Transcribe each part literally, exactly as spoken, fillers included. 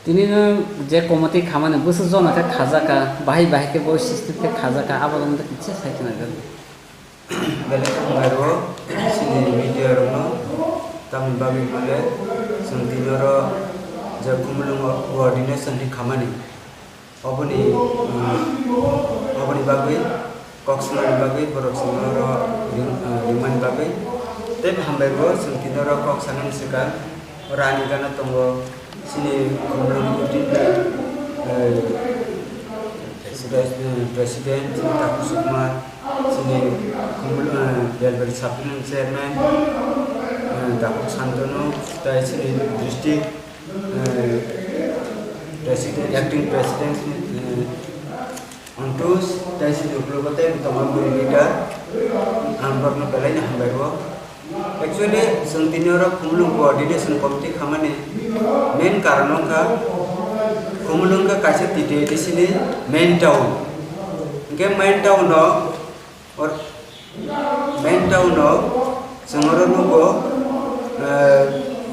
Tini no je committee khamani bwswk jono khe khajaka, bahai bahai khe bo system khe khajaka, abo wngkha kisa sai khna gari. Belai khe hambai rwo chini media rokno, tamni bagwi hwnle chwng tini oro je Khumulwngo coordination ni khamani, oboni, um, oboni bagwi kok sanani bagwi borok chwngno oro ring-, uh, ringmani bagwi teibo hambai rwo. Chwng tini oro kok sanani swkang oro ani gana tongo chini Khumulwng unit ni, uh, pres-, uh, president chini Taku Sukma, chini Khumul-, uh, Belbari sub-division chairman, uh, Taku Santanu, tai chini district, uh, president, acting president, uh, Antus, tei chini uklogo tei tongma bwrwi leader, ang borokno belai no hambai rwo. Actually, chwng tini oro Khumulwng coordination committee khamani main karon wngkha, Khumulwng wngkha kaisa T T A D C ni main town. Hwnkhe main town o, or main town o chwng oro nugo, eh,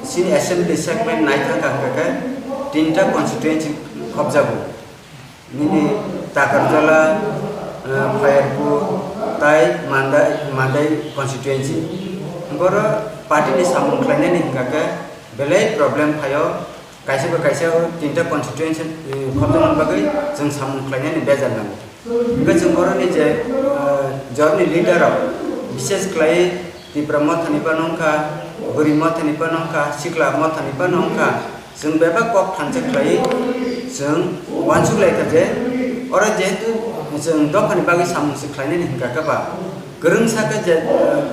chini assembly segment naithok kha hwnkhe tinta constituency khopjago. Nini Takarjala, eh, Khairpur, tai Mandai, Mandai constituency. Boro party ni samung khlainani hwnkha khe belai problem phaio. Kaisa ba kaisa o tinta constituency, eh, khotongna bagwi chwng samung khlainani bejal nango. Hwnkhe chwng boroni je, eh, jorni leader rok, bishes khlai Tipra Mothani phano wngkha, Bwrwi Mothani phano wngkha, Sikla Mothani phano wngkha, chwng bebak kok thansa khlaiwi chwng uansuk lai kha je, oro jehetu chwng dophani bagwi samung se khlainani hwnkha khe ba, kwrwngsa khe je,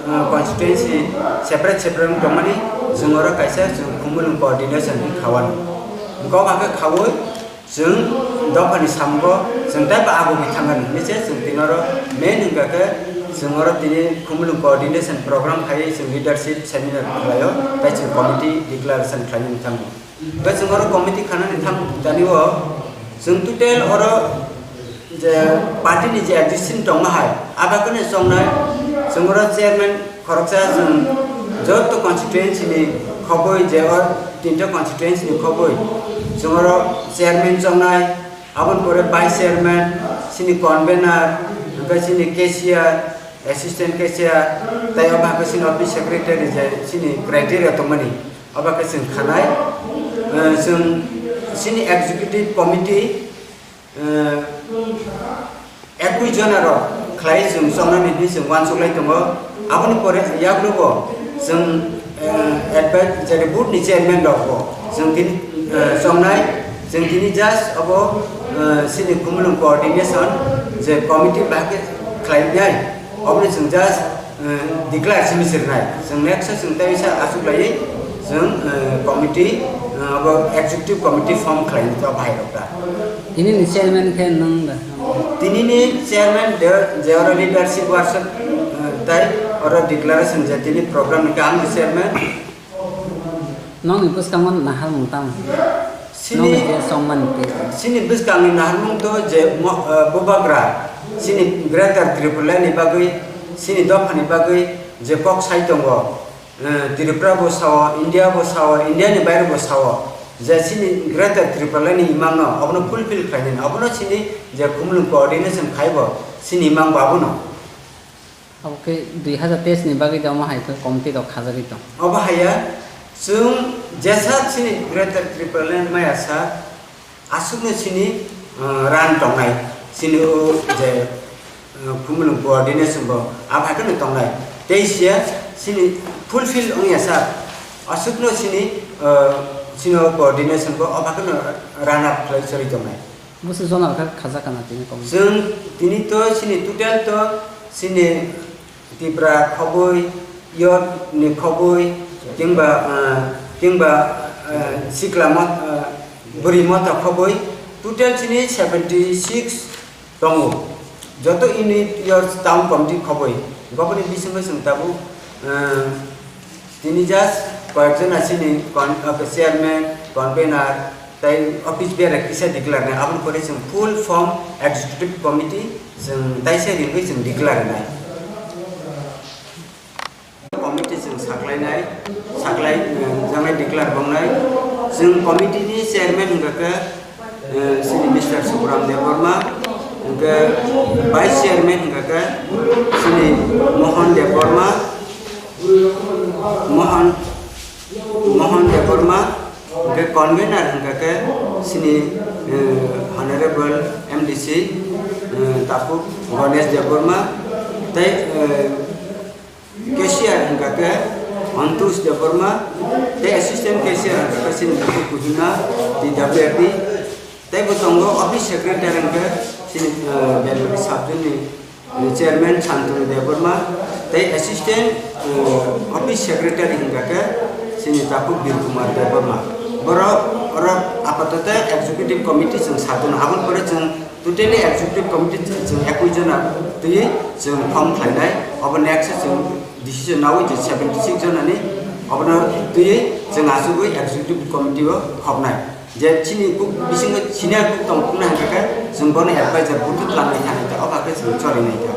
uh, constituency separate separate wng tongmani, chwng oro kaisa chwng Khumulwng coordination wng kha uanw. Hwnkhe o hakhe khaui, chwng dophani samungo chwng taibo agugwi thangkha hinwi se chwng tini oro main hwnkha khe chwng oro tini Khumulwng coordination program khaiwi chwng leadership seminar khlaio tei chwng committee declaration khlainani thango. Hwnkhe chwng oro committee khanani thang tani o chwng total oro je party ni je existing tongma hai, abo khe no chongnai, chwng oro chairman khoroksa, chwng joto constituency ni khobwi, je o tinta constituency ni khobwi, chwng oro chairman chongnai, aboni pore vice chairman, chini convener, hwnkhe chini cashier, assistant cashier, tei obo hwnkhe chini office secretary je chini criteria tongmani, obo khe chwng khanai, eh, chwng chini executive committee, eh, ekui jona rok khlai chwng chongnani hinwi chwng uansuk lai tongo. Aboni pore yaklo bo chwng, eh, advi-, jere board ni chairman rok bo chwng tini, eh, chongnai, chwng tini just obo, eh, chini Khumulwng coordination je committee bahai khe khlainai, oboni chwng just, eh, declare simi sirnai. Chwng next o chwng tei sa aswk laiwi chwng, eh, committee, eh, obo executive committee form khlainai to bahai rok ta. Tini ni chairman khe nwng da? Tini ni chairman de, je oro leadership workshop, eh, tai oro declaration je tini program ni khe ang chairman. Nokni bwskango naharmung tamo? Sini, nokni je chongmani tei chini bwskangni naharmung to je mo-, eh, bubagra, chini Greater Tripura ni bagwi, chini dophani bagwi je kok sai tongo. Eh, Tripura bo sao, India bo sao, India ni baire bo sao, je chini Greater Tripura ni imang no, obono fulfill khlainani, obono chini je Khumulwng coordination khai bo, chini imang bo abono. Abo khe dui hazar teis ni bagwi da omo hai khe committee rok khajagwi tong. Obo haiya, chwng jesa chini Greater Tripura Land maya sa, aswkno chini, uh, ran tongnai, chini o je, uh, Khumulwng coordination bo, abo hai kheno tongnai. Tei siya chini fulfill wngya sa, aswkno chini, uh, chini o coordination bo, abo hai kheno run up khlai choli tongnai. Bwswk jona kha khajak kana tini kok? Chwng tini to chini total to chini Tipra khobwi, York ni khobwi, kingba, ah, kingba, ah, Sikla Mot-, ah, Bwrwi Motha khobwi, total chini seventy six tongo. Joto unit York town committee khobwi. Goboni bisingo chwng tabuk, ah, tini just koyekjon asini con-, ah, chairman, convener, tei office bearer kisa declare nai, aboni pore chwng full form executive committee chwng taisa ringwi chwng declare nai. Committee chwng saklainai, saklai, eh, janai declare bongnai. Chwng committee ni chairman hwnkha khe, eh, chini Mister Subram Debbarma, hwnkhe vice chairman hwnkha khe chini Mohan Debbarma, Mohan, Mohan Debbarma, hwnkhe convener hwnkha khe chini, eh, Honorable M D C, eh, Takhuk Ganesh Debbarma, tei, eh, cashier hwnkha khe Antush Debbarma, tei assistant cashier hwnkha khe chini Muthu Kuhima, T W F D, tei bo tongo office secretary hwnkha chini, eh, Beluri sub-zone ni, eh, chairman Shantanu Debbarma, tei assistant, eh, office secretary hwnkha khe chini Takhuk Bir Kumar Debbarma. Borok, borok apatoto executive committee chwng sat jona, aboni pore chwng totally executive committee chwng ekwis jona twiwi chwng form khlainai. Obo next chwng decision nawi je seventy six jona ni, obono twiwi chwng achugwi executive committee o khoknai. Je chini kuk bisingo senior kuk tong kuknai hwnkha khe chwng bono advisor buthu twlangnai thani ta, obo khe chwng cholinai ta.